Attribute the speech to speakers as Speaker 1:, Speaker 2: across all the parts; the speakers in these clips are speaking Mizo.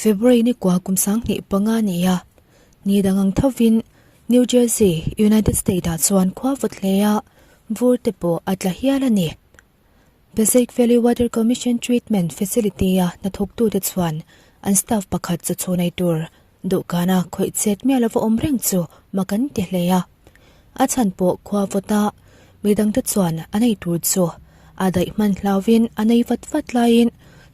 Speaker 1: February ni kua kum 2005 ni a, ni dang ang thovin New Jersey, United States ah chuan khua vawt hle a, vur te pawh a tla hial a ni. Passaic Valley Water Commission Treatment Facility-a hnathawktute chuan an staff pakhat chu chhunei tur dawhkana khawih chet miah lova awm reng chu mak an ti hle a. A chhan pawh khua vawta midangte chuan an ei tur chu a daih hman hlauvin an ei vat vat laiin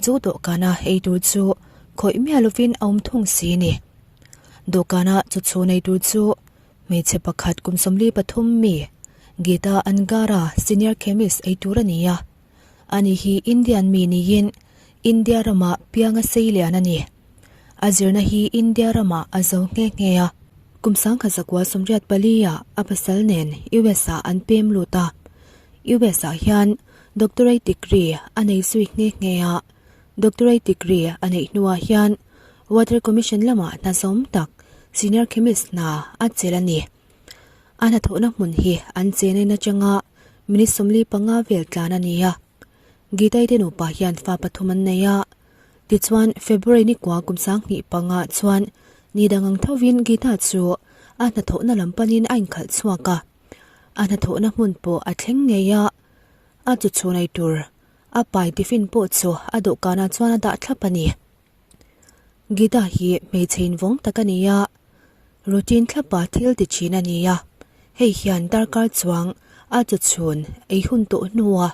Speaker 1: chu dawhkana ei tur chu khawih miah lovin a awm thung si ni. Dawhkana chu chhunei tur chu Hmeichhe pakhat kum 43 mi, Geeta Angara, senior chemist ei tur a ni a. Ani hi Indian mi niin India ramah pianga sei lian a ni. A zirna hi India ramah a zo nghe nghe a. Kum 1984 ah a pasal nen US ah an pem lut a. US ah hian doctorate degree a nei zui nghe nghe a. Doctorate degree a neih hnuah hian Water Commission lamah hna zawm tak Senior Chemist hna a chelh a ni. A hnathawhna hmun hi an chenna atanga minute 45 vel tlan a ni a. Gita-i te nupa hian fa pathum an nei a. Tichuan, February ni kua kum 2005 chuan ni dang ang thovin Gita chu a hnathawhna lam panin a inkhalh chhuak a. A hnathawhna hmun pawh a thleng ngei a, a chu chhun ei tur A pai tiffin pawh chu a dawhkanah chuan a dah thlap a ni. Gita hi hmeichhe invawng tak a ni a, routine thlapa thil ti thin a ni a, hei hian darkar chuang a chu chhun ei hun tawh hnua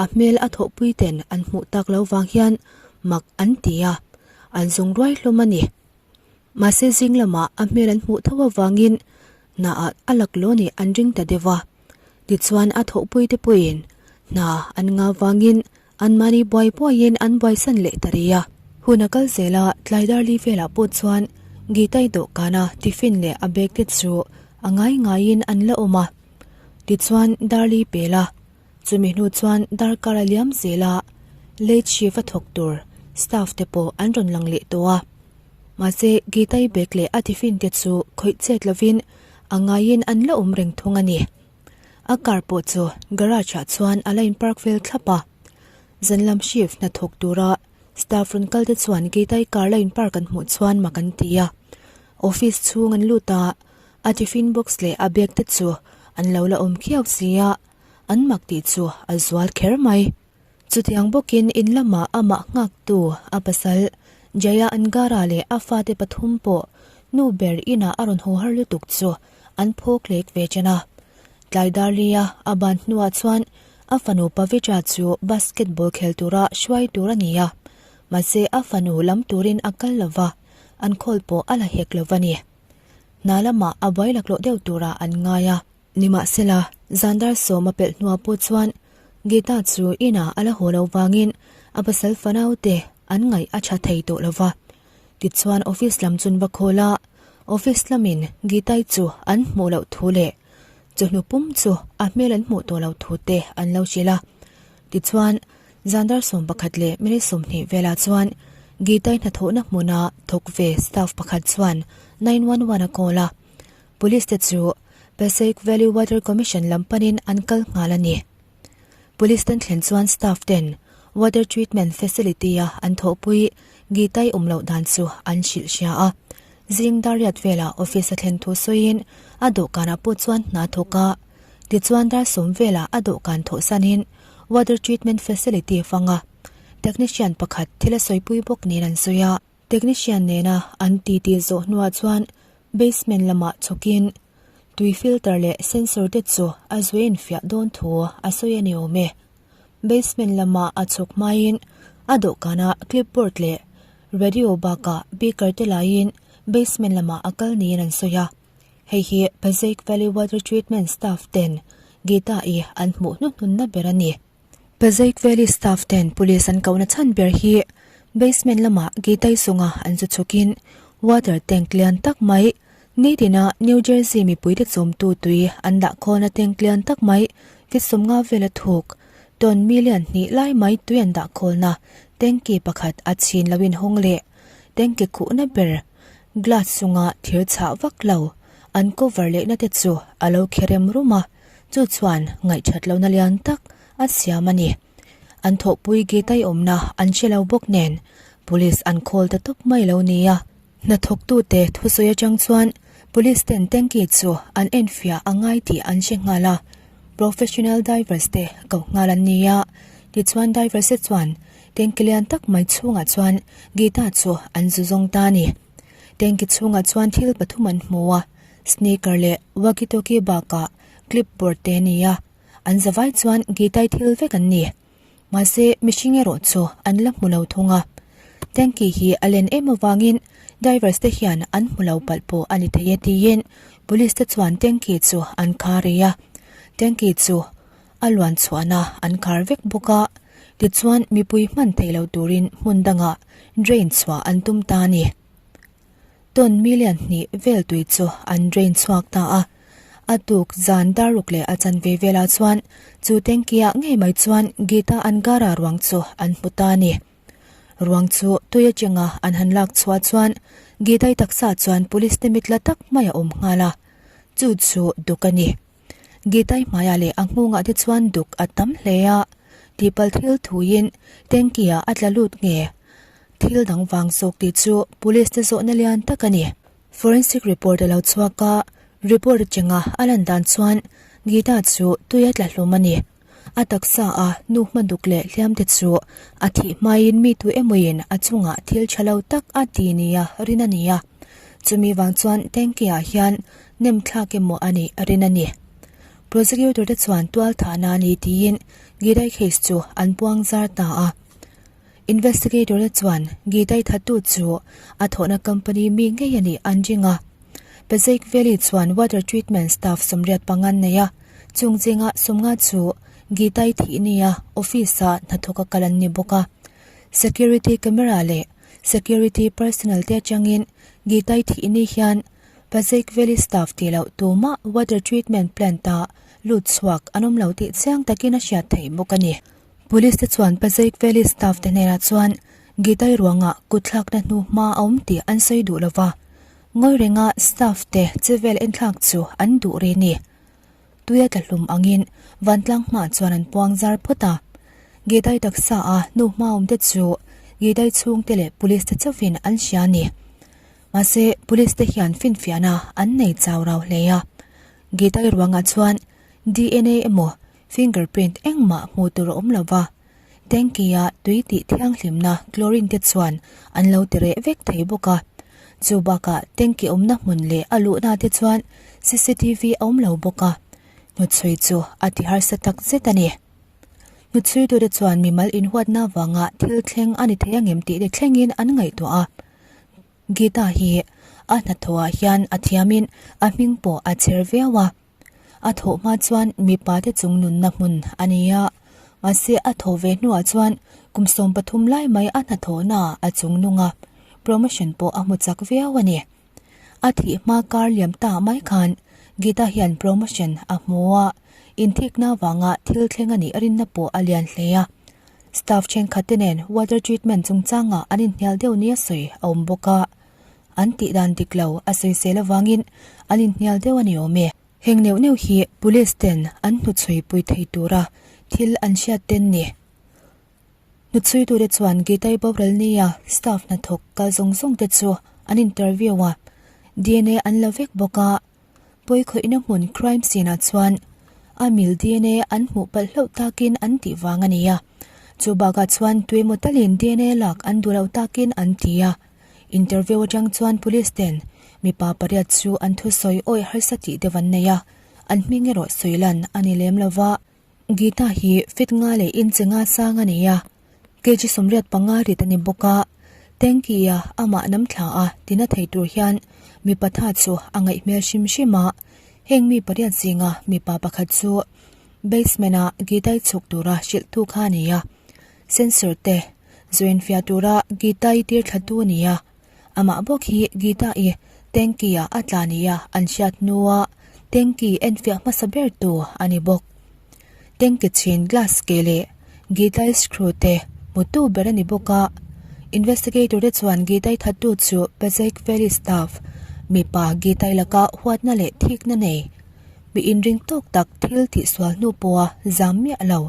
Speaker 1: a hmel a thawhpui ten an hmuh tak lo vang hian mak an ti a, an zawng ruai hlawm a ni. Mahse zing lamah a hmel an hmuh tho avangin hnaah a laklawh nih an ring ta deuh a. Tichuan a thawhpui te pawhin hna an ngah vangin anmahni buai buaiin an buaisan leh ta rih a. Hun a kal zel a, tlai darli velah pawh chuan Gita-i dawhkana tiffin leh a bag te chu a ngai ngaiin an la awm a. Tichuan darli pel a, chumi hnu chuan darkar a liam zel a, late shift a thawk tur staff te pawh an rawn lang leh tawh a. Mahse Gita-i bag leh a tiffin te chu khawih chet lovin A ngaiin an la awm reng thung a ni. A car pawh chu garage ah chuan a la in park vel thlap a. Zan lam shift hna thawk tura staff rawn kal te chuan Gita-i car la in park an hmuh chuan mak an ti a. Office chhung an lut a, a tiffin box leh a bag te chu an lo la awm khiau si a, an mak tih chu a zual kher mai. Chutiang bawkin in lamah amah nghaktu a pasal Jaya Angara leh a fate pathum pawh nu ber inah a rawn haw har lutuk chu an phawk lek ve chen a. Tlai darlia a ban hnuah chuan a fanu Pavitra chu basketball khel tura hruai tur a ni a, mahse a fanu lam turin a kal lo va, an khawl pawh a la hek lo va ni. Hna lamah a buai laklawh deuh turah an ngai a. Nimahsela, zan dar sawm a pelh hnuah pawh chuan Gita chu inah a la haw lo vangin a pasal fanaute an ngaih a tha thei tawh lo va. Tichuan office lam chun va khawl a, office lamin Gita-i chu an hmuh loh thu leh chawhnu pum chu a hmel an hmuh tawh loh thu te an lo hrilh a. Tichuan, zan dar 11 leh minute 20 velah chuan Gita-i hnathawhna hmuna thawk ve staff pakhat chuan 911 a call a. Police te chu Passaic Valley Water Commission lam panin an kal nghal a ni. Police ten thlen chuan staff ten water treatment facility a an thawhpui Geeta-i awm loh dan chu an hrilh hria a. Zing dar riat velah office a thlen thu sawiin a dawhkanah pawh chuan hna thawk a. Tichuan dar sawm velah a dawhkan thawh sanin water treatment facility fanga technician pakhat thil a sawipui bawk nen an sawi a. Technician nena an titi zawh hnuah chuan basement lamah chhawkin tui filter leh sensor te chu a zuai infiah dawn thu a sawi a ni awm e. Basement lamah a chhawk hmain a dawhkanah clipboard leh radio bakah beaker te laiin basement lamah a kal niin an sawi a. Hei hi Passaic Valley Water Treatment staff ten Gita-i an hmuh hnuhnunna ber a ni. Passaic Valley staff ten police an kohna chhan ber hi basement lamah Gita-i sunga an zu chhukin water tank lian tak mai nitina New Jersey mipuite chawmtu tui an dah khawlna tank lian tak mai fit sawmnga vela thuk ton million hnih lai mai tui an dah khawlna tanki pakhat a chhin lo inhawng leh tanki khuhna ber glass chunga thir chhah vak lo an cover lehna te chu a lo kherem rum a. Chu chuan ngaihthat lohna lian tak a siam a ni. An thawhpui Gita-i awmna an hre lo bawk nen. Police an call ta tawp mai lo nia. Hnathawktute thusawi atang chuan Police ten tanky chu an enfiah a ngai tih an hre nghal a, professional divers te koh nghal an ni a. Tichuan divers te chuan tanky lian tak mai chhungah chuan Geeta chu an zu zawng ta a ni. Tanky chhungah chuan thil pathum an hmu a, sneaker leh walkie talkie bakah clipboard te a ni a, an zavai chuan Geeta-i thil vek an ni. Mahse, mihring erawh chu an la hmu lo thung a. Tanky hi a len em avangin divers te hian an hmu lo palh pawh a ni thei e tiin police te chuan tanky chu an khar rih a. Tanky chu a luan chhuahna an khar vek bawk a, tichuan mipui hman thei lo turin hmun dangah drain chhuah an tum ta a ni. Tawn million hnih vel tui chu an drain chhuak ta a. A tuk zan daruk leh a chanve velah chuan chu tanky-ah ngei mai chuan Geeta Angara ruang chu an hmu ta a ni. Ruang chu tui atanga an han lak chhuah chuan Geeta-i taksa chuan police te mit la tak mai a awm nghal a, chu chu duk a ni. Geeta-i hmaiah leh a nghungah te chuan duk a tam hle a, tihpalh thil thuiin tanky-ah a tla lut nge? Thil dang vang zawk tih chu police te zawhna lian tak a ni. Forensic report a lo chhuak a, report atanga a lan dan chuan Geeta chu tui a tla hlum a ni. A taksa a nu hma duk leh hliam te chu a thih hmain mi tu emawin a chungah thil tha lo tak a ti nia rin a ni a. Chumi vang chuan tanky ah hian nem thlak emaw a nih rin a ni. Prosecutor te chuan tual thahna a ni tiin Geeta case chu an puang zar ta a. Investigator te chuan Geeta-i thattu chu a thawhna company mi ngei a nih an ring a. Passaic Valley chuan water treatment staff 85 an nei a, chung zinga 50 chu Geeta-i thih nia office-a hnathawka kal an ni bawk a. Security camera leh security personnel te atangin Geeta-i thih ni hian Passaic Valley staff tih loh tumah water treatment plant-a lut chhuak an awm lo tih chiang takin a hriat theih bawk a ni. Police te chuan Passaic Valley staff te hnenah chuan Geeta-i ruangah kutthlakna hnu hma a awm tih an sawi duh lo va, ngawi renga staff te chevel enthlak chu an duh rih ni. Tuia tla hlum angin vantlang hmaah chuan an puang zar phawt a. Geeta-i taksa a hnu hma awm te chu Geeta-i chhungte leh police te chauhin an hria a ni. Mahse, police te hian finfiahna an nei chau rau hle a. Geeta-i ruangah chuan DNA emaw Fingerprint engmah hmuh tur a awm lo va, tanky-a tui tih thianghlimna chlorine te chuan an lo ti reh vek thei bawk a. Chu bakah tanky awmna hmun leh a luhna te chuan cctv a awm lo bawk a, hnuchhui chu a ti harsa tak zet a ni. Hnuchhuitute chuan mimal inhuatna avanga thil thleng a ni thei angem tih te thlengin an ngaihtuah a. Geeta hi a hnathawhah hian a thiamin a hming pawh a chher viau a. A thawh hma chuan mipa te chung nunna hmun a ni a, mahse a thawh ve hnuah chuan kum 13 lai mai a hnathawhna a chung nung a, promotion pawh a hmu chak viau a ni. A thih hma kar liam ta mai khan Geeta hian promotion a hmu a, inthikna avanga thil thleng a nih rinna pawh a lian hle a. Staff thenkhat te nen water treatment chungchangah an inhnial deuh nia sawi a awm bawk a. An tih dan dik lo a sawisel avangin an inhnial deuh a ni awm e. Heng neuh neuh hi police ten an hnuchhui pui thei tura thil an hriat ten ni. Hnuchhuitute chuan Geetai boral nia staff hnathawk kal zawng zawng te chu an interview a, dna an la vek bawk a. Pawikhawihna hmun crime scene ah chuan a mil dna an hmuh palh hlauh takin an tih vang a ni a. Chu bakah chuan tuemaw talin dna lak an duh loh takin an ti a. Interview atang chuan police ten mipa pariat chu an thusawi awih harsa tih deuh an nei a, an hming erawh sawi lan a ni lem lo va. Geeta hi fit nga leh inch nga sang a nei a, kg 85 rit a ni bawk a. Tanky-a amah nam thla a tina thei tur hian mipa tha chu a ngaih hmel hrim hrim a, heng mi pariat zinga mipa pakhat chu basement-a Geeta-i chhuk tura hrilhtu kha a ni a. Sensor te Zuenfiah tura Geeta-i tir thlatu a ni a, amah bawk hi Geeta-i tanky-ah a tla nia an hriat hnua tanky enfiah hmasa ber tu a ni bawk. Tanky chhin glass ke leh Geeta-i screw te hmutu ber a ni bawk a, investigator te chuan Geeta-i thattu chu Passaic Valley staff mipa Geeta-i laka huatna leh thikna nei mi inring tawk tak thil tihsual hnu pawha zam miah lo.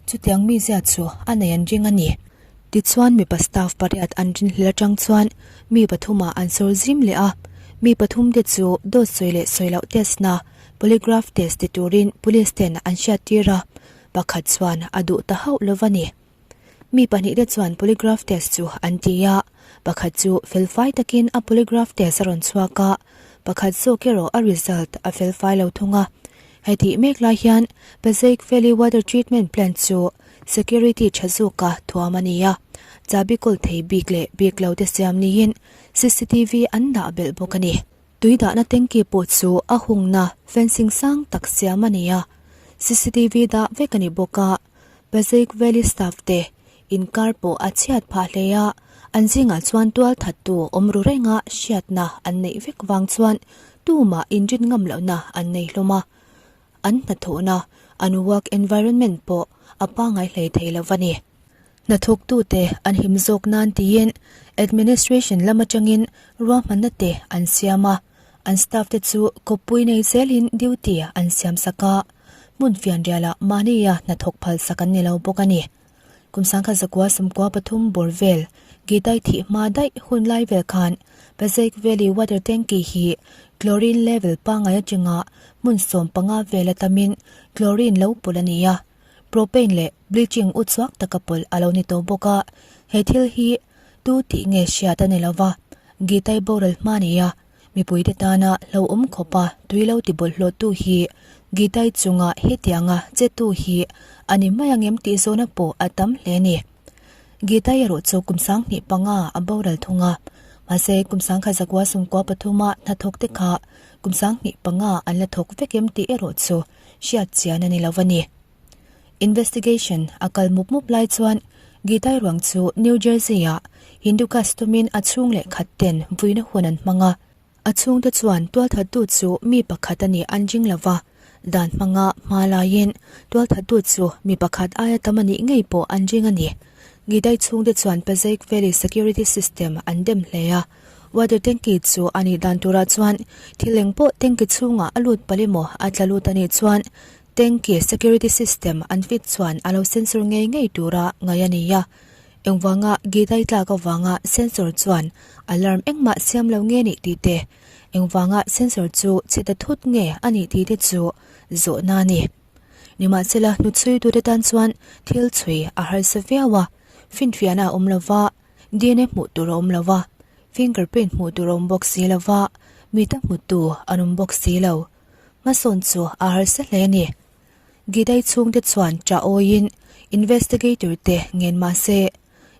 Speaker 1: Chutiang mizia chu a nei an ring a ni. Tichuan mipa staff pariat an rinhlel atang chuan mi pathumah an sawr zim leh a, mi pathumte chu dawt sawi leh sawi loh test na polygraph test ti turin police ten an hriattir a, pakhat chuan a duh ta hauh lo va ni. Mi pahnihte chuan polygraph test chu an ti a, pakhat chu felfai takin a polygraph test a rawn chhuak a, pakhat zawk erawh a result a felfai lo thung a. Hetih mek lai hian Passaic Valley Water Treatment Plant chu Security tha zawka thuam a ni a, chabi kawl thei bik leh bik lo te siam niin cctv an dah belh bawk a ni. Tui dahna tanky pawh chu a hungna fencing sang tak siam a ni a, cctv dah vek a ni bawk a, Passaic Valley staff te inkar pawh a chhiat phah hle a, an zingah chuan tual thattu awm ru renga hriatna an neih vek vang chuan tumah inrin ngam lohna an nei hlawm a. An hnathawhna, an work environment pawh a pangngai hlei thei lo va ni. Hnathawktute an him zawk nan tiin administration lam atangin ruahmanna te an siam a, an staff te chu kawppui nei zelin duty an siam sak a, hmun fianrialah mahnia hnathawk phalsak an ni lo bawk a ni. Kum sangkhat zakua sawmkua pathum bawr vel Gitai thih hma daih hun lai vel khan Passaic Valley Water Tanky hi chlorine level pangngai atanga hmun 15 vel a tamin chlorine lo pawlh a ni a, propane leh bleaching u chhuak taka pawlh a lo ni tawh bawk a, he thil hi tu tih nge hriat a ni lova, Gitai boral hma a ni a. Mipuite tana hlauhawm khawpa tui lo ti bawlhhlawhtu hi Gitai chunga hetianga chetu hi a ni mai ang em tih zawhna pawh a tam hle a ni. Gitai erawh chu kum 25 a boral thung a, mahse kum 1001 sawmkua pathuma hnathawkte kha kum 25 an la thawk vek em tih erawh chu hriat chian a ni lo a ni. Investigation a kal mup mup lai chuan Gitai ruang chu New Jersey-ah Hindu customin a chhung leh khat ten vuina hun an hmang a. A chhungte chuan tualthattu chu mi pakhat a nih an ring lo va, dan hmanga hma laiin tualthattu chu mi pakhat aia tam a nih ngei pawh an ring a ni. Gitai chhungte chuan Passaic Valley Security System an dem hle a, water tanky chu a nih dan turah chuan thil eng pawh tanky chhungah a lut palh emaw a tla lut a nih chuan Tanky security system an fit chuan a lo sensor ngei ngei tura ngaih a ni a, engvanga Gidai tlak avanga sensor chuan alarm engmah siam lo nge nih tih te, engvanga sensor chu chhe ta thut nge a nih tih te chu zawhna a ni. Nimahsela hnuchhuitute tan chuan thil chhui a harsa viau a, finfiahna a awm lova, DNA hmuh tur a awm lova, fingerprint hmuh tur a awm bawk si lova, mita hmutu an awm bawk si lo. Hmasawn chu a harsa hle a ni. Gidai chhungte chuan ṭah awiin investigator te ngen mah se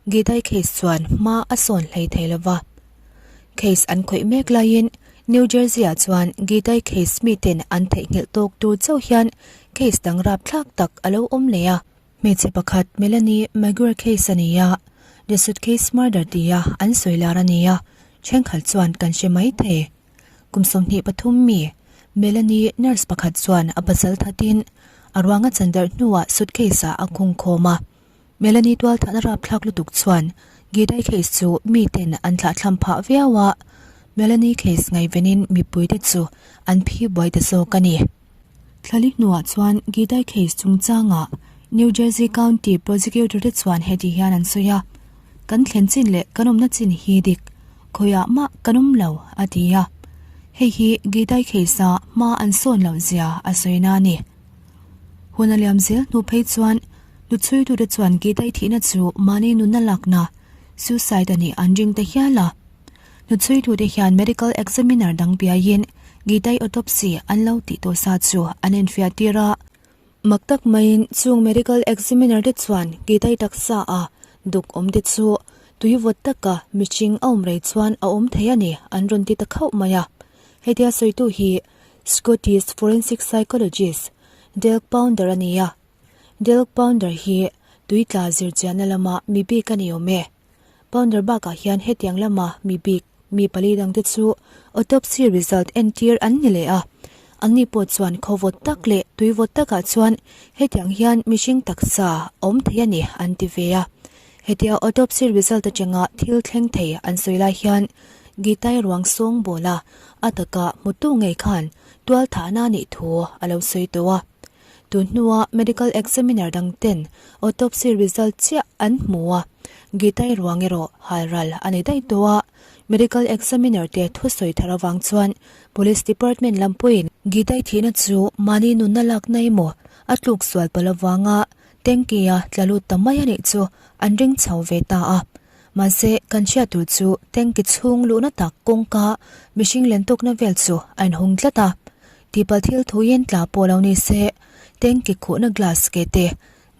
Speaker 1: Gidai case chuan hma a sawn hlei thei lo va. Case an khawih mek laiin New Jersey-ah chuan Gidai case miten an theihnghilh tawk tur chauh hian case dang rapthlak tak a lo awm leh a. Hmeichhe pakhat Melanie Maguire case a ni a, The Suitcase Murder tia an sawi lar a ni a, thenkhat chuan kan hre mai thei. Kum 23 mi, Melanie nurse pakhat chuan a pasal thatin a ruang a chan darh hnuah suitcase-ah a khung khawm a. Melanie tualthahna rapthlak lutuk chuan Gidai case chu miten an thlahthlam phah viau a, Melanie case ngaihvenin mipuite chu an phi buai ta zawk a ni. Thlali hnuah chuan Gidai case chungchangah New Jersey County Prosecutor te chuan heti hian an sawi a, Kan thlen chin leh kan awmna chin hi dik, khawiah mah kan awm lo, a ti a. Hei hi Gidai case-a hma an sawn loh zia a sawina a ni. Hun a liam zel hnu phei chuan hnuchhuitute chuan Gidai thihna chu mahni nunna lakna, suicide, a nih an ring ta hial a. Hnuchhuitute hian medical examiner dang biaiin Gidai autopsy an lo tih tawh sa chu an enfiah tir a. Mak tak maiin chung medical examiner te chuan Gidai taksa a duk awm te chu tui vawt taka mihring a awm rei chuan a awm thei a ni an rawn ti ta khauh mai a. Hetia sawitu hi Scottish forensic psychologist Dale Pounder a ni a. Dale Pounder hi tui tla zirchianna lama mi bik a ni awm e. Pounder bakah hian hetiang lama mi bik mi pali dangte chu autopsy result entir an ni leh a. Anni pawh chuan khaw vawt tak leh tui vawt takah chuan hetiang hian mihring taksa a awm thei a ni an ti ve a. Hetia autopsy result atanga thil thleng thei an sawi lai hian Gitai ruang sawng bawla a taka hmutu ngei khan tual thahna a nih thu a lo sawi tawh a. Tun hnua medical examiner dang ten autopsy result chiah an hmu a. Gitai ruang erawh halral a ni daih tawh a, Medical Examiner te thusawi thar avang chuan Police Department lam pawhin Gitai thihna chu mahni nunna lakna emaw a tluk sual palh avanga tanky a tla lut ta mai a nih chu an ring chho ve ta a. Mahse, kan hriat tur chu tanky chhung luhna tak kawngka mihring len tawkna vel chu a inhung tlat a. Tihpalh thil thuin tla pawh lo ni se, tanky khuhna glass ke te,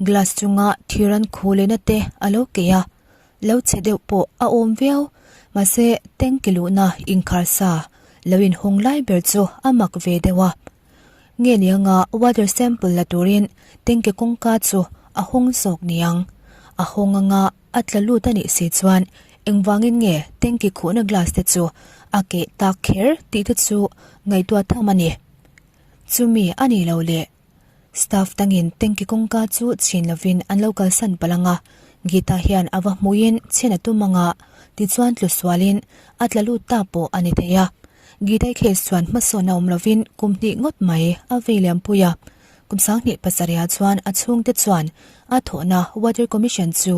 Speaker 1: glass chunga thir an khuh lehna te a lo kei a. Lo chhe deuh pawh a awm viau, mahse tanky luhna inkhar sa lo inhawng lai ber chu a mak ve deuh a. Nge nianga water sample la turin tanky kawngka chu a hawng zawk niang. A hawng anga a tla lut a nih si chuan engvangin nge tanky khuhna glass te chu a keh tak kher tih te chu ngaihtuah tham a ni. Chumi a nih loh leh Staff dangin tanky kawngka chu chhin lovin an lo kalsan palh ang a, Geeta hian a va hmuhin chhin a tum ang a, tichuan tlu sualin a tla lut ta pawh a ni thei a. Geeta-i case chuan hmasawn a awm lovin kum hnih ngawt mai a vei liam pui a. Kum 20 pasarihah chuan a chhungte chuan a thawhna Water Commission chu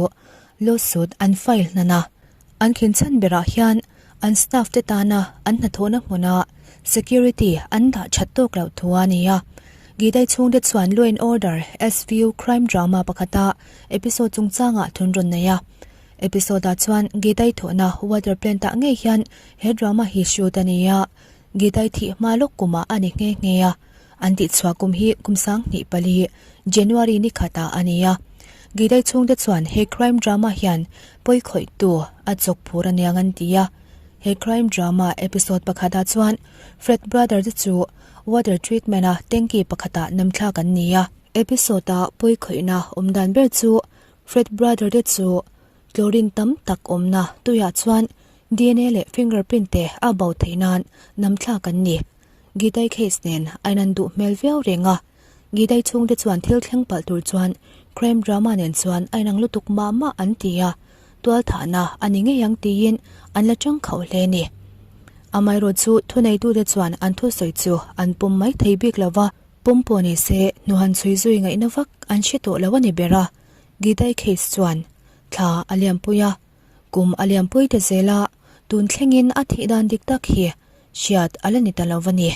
Speaker 1: lawsuit an file hnan a. An khin chhan berah hian an staff te tana an hnathawhna hmuna security an dah that tawk loh thu a ni a. Gidai chhungte chuan Law and Order, SVU crime drama pakhata episode chungchangah thun rawn nei a. Episode ah chuan Gidai thawhna water plant ah ngei hian he drama hi shoot a ni a. Gidai thih hma lawk kumah a ni nghe nghe a. An tihchhuah kum hi kum 24 January ni khatah a ni a. Gidai chhungte chuan he crime drama hian pawi khawihtu a chawk phur a niang an ti a. He crime drama episode pakhatah chuan Fred brother te chu water treatment a tanky pakhatah namthlak an ni a. Episode a pawi khawihna awm dan ber chu Fred brother te chu chlorine tam tak awmna tuiah chuan DNA leh fingerprint te a bo theih nan namthlak an ni. Gidai case nen a inan duh hmel viau reng a. Gidai chhungte chuan thil thleng palh tur chuan crime drama nen chuan a inang lutuk mah mah an ti a, tualthahna a ni ngei ang tiin an la chang khauh hle a ni. Amaherawh chu thuneitute chuan an thusawi chu an pawm mai thei bik lo va, pawm pawh ni se hnuhan chhui zui ngaihna vak an hre tawh lo a ni ber a. Gidai case chuan thla a liampui a, kum a liampui ta zel a, tun thlengin a thih dan dik tak hi hriat a la ni ta lo va ni.